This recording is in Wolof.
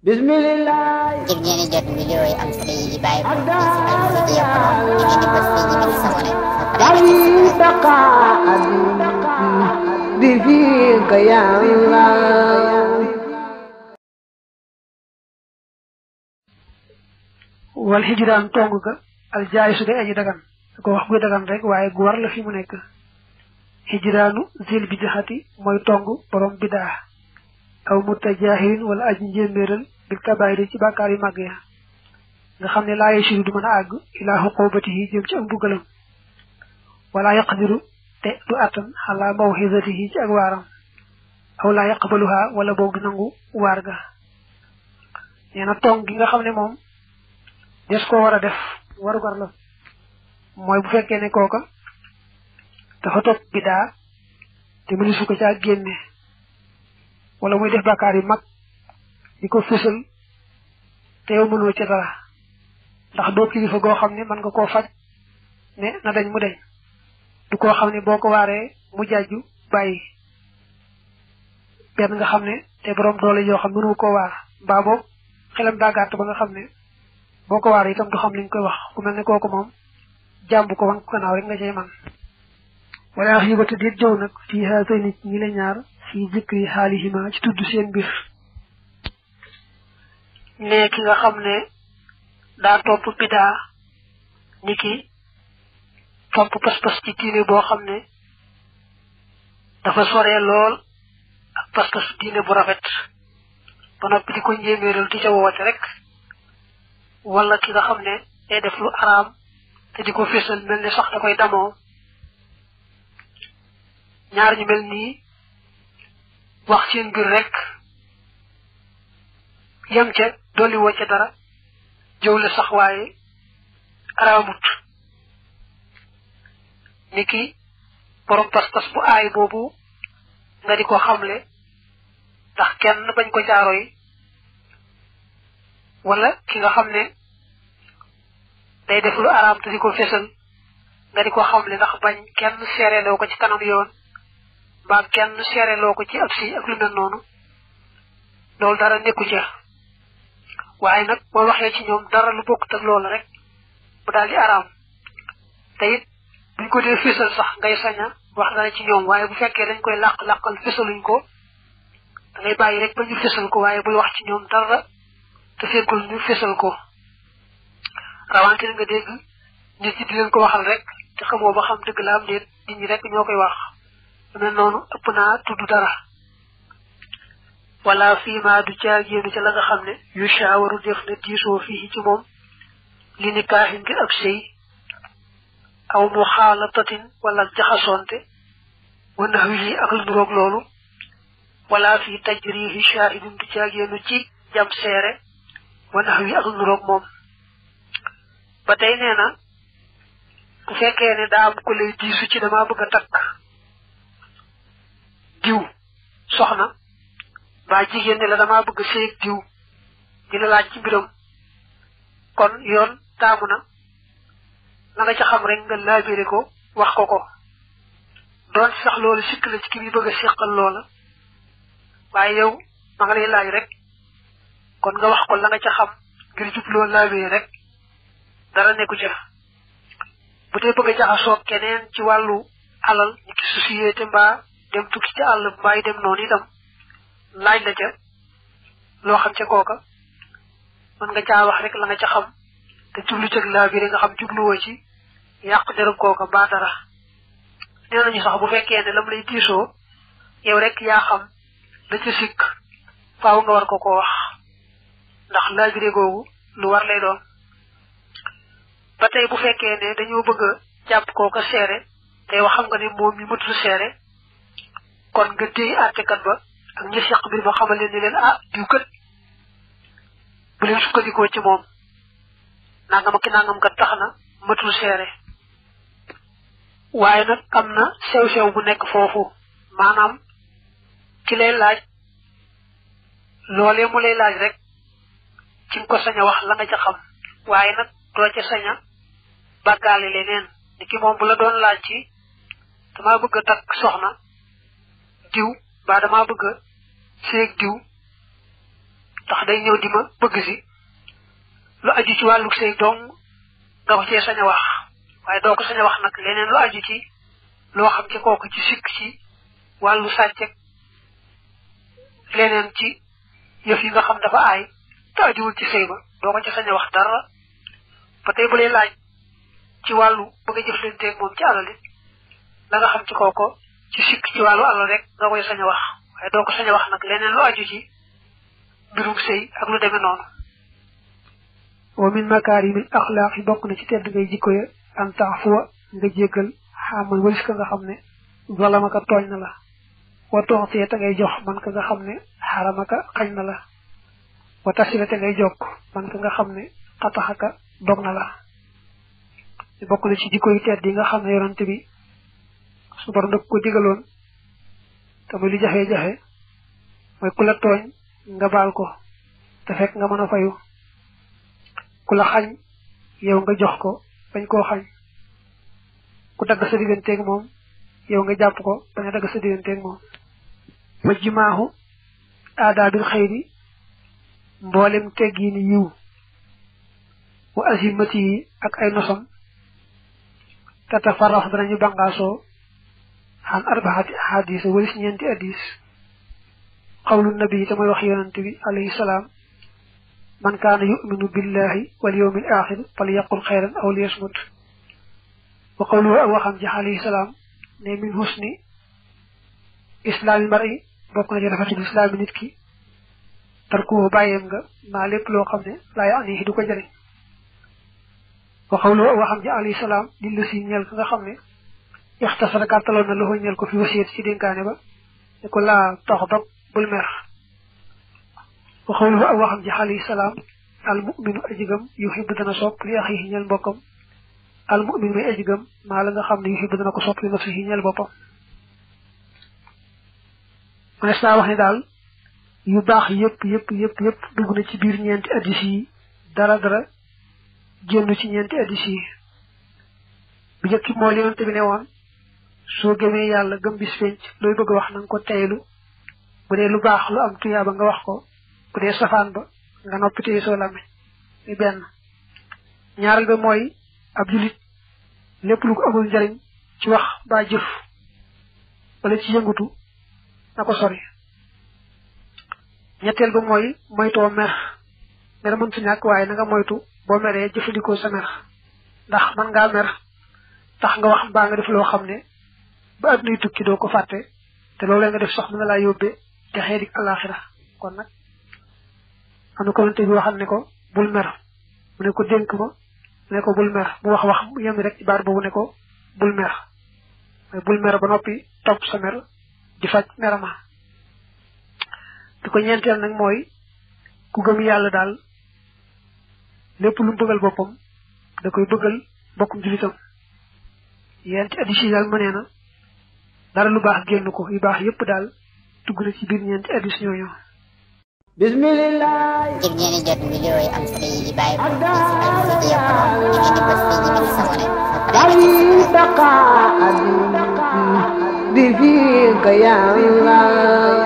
Bismillah. ngir ngeen di jot vidéo yi am solo yi bàyyi ko ci Al Mouridiyyah Pro da ngeen di bës fii ñu bind s'abonné بفيك يا الله wal hijraan tong ga al jaayisu de aji dagan ko wax bu dagan rek waaye gu war la fi mu nekk hijraanu zil bid'ati mooy tong borom bidaa aw mutajahirin wala aji njéeméeral bil kabaayir ci bàkkaar yu màgg ya nga xam ne laa yasiru du mën a àgg ilaa xuqubatihi jëm ci ak mbugalam wala yaqdiru te du attan xalaa mawxizatihi ci ak waaram aw laa yaqbaluha wala boog du nangu waar ga nee na tong gi nga xam ne moom des ko war a def warugar la mooy bu fekkee ne kooka dafa topp bidaa te mënisu ko caa génne wala muy def bàkkaar yu mag di ko fësal te yow mënoo ca dara ndax doo kilifa goo xam ne mën nga koo faj ne na dañ mu deñ du koo xam ne boo ko waaree mu jàjju bàyyi benn nga xam ne te borom doole yoo xam mënu koo waar mbaa boobu xelam daa gàtt ba nga xam ne boo ko waaree itam du xam liñ koy wax ku mel ne kooku moom jàmb ko wan ko gannaaw rek nga cay man wala wax yi ba tëddee jëw nag fii haatay nit ñi la ñaar fii zikri xaalihima ci tudd seen mbir ne ki nga xam ne daa topp bidaa ni ki topp pas-pas ci diine boo xam ne dafa soree lool ak pas-pas diine bu rafet ba noppi di ko njéeméeral di ca woote rek wala ki nga xam ne day def lu araam te di ko fésal mel ne sax da koy damoo ñaar ñu mel nii wax seen mbir rek yem ca dolli woo ca dara jëw la sax waaye araamut ni ki borom pas-pas bu aay boobu nga di ko xamle ndax kenn bañ ko jaaro yi wala ki nga xam ne day def lu araam te di ko fésal nga di ko xamle ndax bañ kenn seereloo ko ci kanam yoon mbaa kenn seereloo ko ci ab si ak lu mel noonu loolu dara nekku ca waaye nag boo waxee ci ñoom dara lu bokkut ak loolu rek bu daal di araam te it buñ ko dee fésal sax ngay saña wax dara ci ñoom waaye bu fekkee dañ koy làqal fésaluñ ko da ngay bàyyi rek ba ñu fésal ko waaye bul wax ci ñoom dara te fekkul ñu fésal ko rawante nga dégg nit ñi di leen ko waxal rek te xamoo ba xam dëgg la am déet nit ñi rek ñoo koy wax lu mel noonu ëpp naa tudd dara wala fii ma du caagéenu ca la nga xam ne yu shaawaru def na diisoo fii ci moom li ni kaaxi ngir ak sëy aw mu xaalatatin wala jaxasoonte wa naxwi ak lu nuroog loolu wala fii tajrihi shaahidin du caagéenu ci jam seere wa naxwi ak lu nuroog moom ba tey nee na bu fekkee ne daa am ku lay diisu ci dama bëgg a takk diw soxna mbaa jigéen ne la dama bëgg sëyeg diw di la laaj ci mbiram kon yoon taamu na la nga ca xam rek nga laabire ko wax ko ko doon sax loolu sikk la ci ki muy bëgg a seqal loola waaye yow ma nga lay laaj rek kon nga wax ko la nga ca xam ngir jubloo laabire rek dara nekku ca bu dee bëgg a jaxasoo keneen ci wàllu alal ni ki société mbaa dem tukki ci àll mbaa dem noonu itam laaj la ca loo xam ca kooka mën nga caa wax rek la nga ca xam te jublu cëg laa bi nga xam jubluwoo ci yàq derub kooka mbaa dara nee nañu sax bu fekkee ne lam lay diisoo yow rek yaa xam la ca sikk faaw nga war ko koo wax ndax laa bi googu lu war lay doon ba tey bu fekkee ne dañoo bëgg a jàpp kooka seere te wax xam nga ne moom mi mëtul seere kon nga déy àttekat ba ak ñi seq mbir ba xamal leen ni leen diw kët bu leen sukkandikoo ci moom nangam ak nangam kat tax na mëtul seere waaye nag am na sew-sew bu nekk foofu maanaam ci lay laaj loolee mu lay laaj rek ci nga ko sañ a wax la nga ca xam waaye nag doo ca sañ a bàggaale leneen ni ki moom bu la doon laaj ci dama bëgg a takk soxna diw ba dama bëgg a séeg diw tax day ñëw di ma bëgg si lu aju ci wàllu sëy dong nga ko cee sañ a wax waaye doo ko sañ a wax nag leneen lu aju ci loo xam ci kooku ci sikk ci wàllu sàcceg leneen ci yëf yi nga xam dafa aay te ajuwul ci sëy ba doo ko ci sañ a wax dara ba tey bu lay laaj ci wàllu bëgg a jëflanteeg moom ci alal it la nga xam ci kooko ci sikk ci wàllu alal rek nga koy sañ a wax waaye doo ko sañ a wax nag leneen lu aju ci mbirum sëy ak lu demee noonu wa min makaarimil axlaaq yi bokk na ci tedd ngay jikko ya an taafuwa nga jéggal xaman walis ka nga xam ne zalamaka tooñ na la wa toxtee te ngay jox man ka nga xam ne xaramaka xañ na la wa tasila te ngay jokk man ka nga xam ne xataxaka dog na la bokk na ci jikko yu tedd yi nga xam ne yonante bi su borom daf ko digaloon te muy lu jafe-jafe mooy ku la tooñ nga baal ko te fekk nga mën a fayu ku la xañ yow nga jox ko bañ koo xañ ku dagg sa digganteeg moom yow nga jàpp ko bañ a dagg sa digganteeg moom wa jimaahu aadaabil xayri mboolem teggiini yiw wa azimati yi ak ay nosam tatafarrax danañu bangaasoo xan arbaxati ahadis walis ñeenti hadis qawlu nabi te mooy wax yonante bi alayhi salaam man kaana yuminu billahi wal yawmil axir falyaqul xayran aw liyasmut wa qawluhu ak waxam ji alayhi salaam ne min husni islaami mar'i bokk na ci rafetul islaami nit ki tarkuhu bàyyeem nga maa lépp loo xam ne laa yaanihi du ko jëriñ wa qawluhu ak waxam ji alayhi salaam lil la si ñeel ka nga xam ne ixtasara gàttaloon na loxo ñeel ko fi wasiyet ci dénkaane ba ne ko laa tax dog bul mer wa qawluhu ak waxam ji alayhi salaam al muminu ajigam yuhibbu dana sopp li axihi ñeel mbokkam al mumin may ajigam maa la nga xam ne yuhibbu dana ko sopp li nafsihi ñeel boppam manes naa wax ne daal yu baax yëpp dugg na ci biir ñeenti addis yi dara génn ci ñeenti addis yi bu njëkk moo li yonante bi ne woon soo gëmee yàlla gëm bis penc looy bëgg a wax na nga ko teylu bu dee lu baax lu am tuyaaba nga wax ko bu dee safaan ba nga noppi téye soo lame muy benn ñaareel ba mooy ab julit lépp lu ko amul njariñ ci wax ba jëf wala ci yëngutu na ko sori ñetteel ba mooy moytoo mer mën fi ñàkk waaye na nga moytu boo meree jëfandikoo sa mer ndax man ngaa mer tax nga wax mbaa nga def loo xam ne ba at nuy tukki doo ko fàtte te loolee nga def sax mën na laa yóbbee te xeedik alaxira kon nag am na ko yonante bi waxal ne ko bul mer mu ne ko dénk ma mu ne ko bul mer mu wax yem rek ci baat boobu ne ko bul mer mais bul mer ba noppi topp sa mer di faj merama di ko ñeenteel nag mooy ku gëm yàlla daal lépp lu mu bëggal boppam da koy bëggal bokkum julitam yent addis yi daal mënee na dara lu baax génn ko yu baax yépp daal dugg na ci biir ñeenti addis ñooñu bismillah ngir ngeen di jot vidéo yi am solo yi di bàyyi ko ci seen vidéo ngeen di bës fii ñu bind sabone bi fiika ya Allah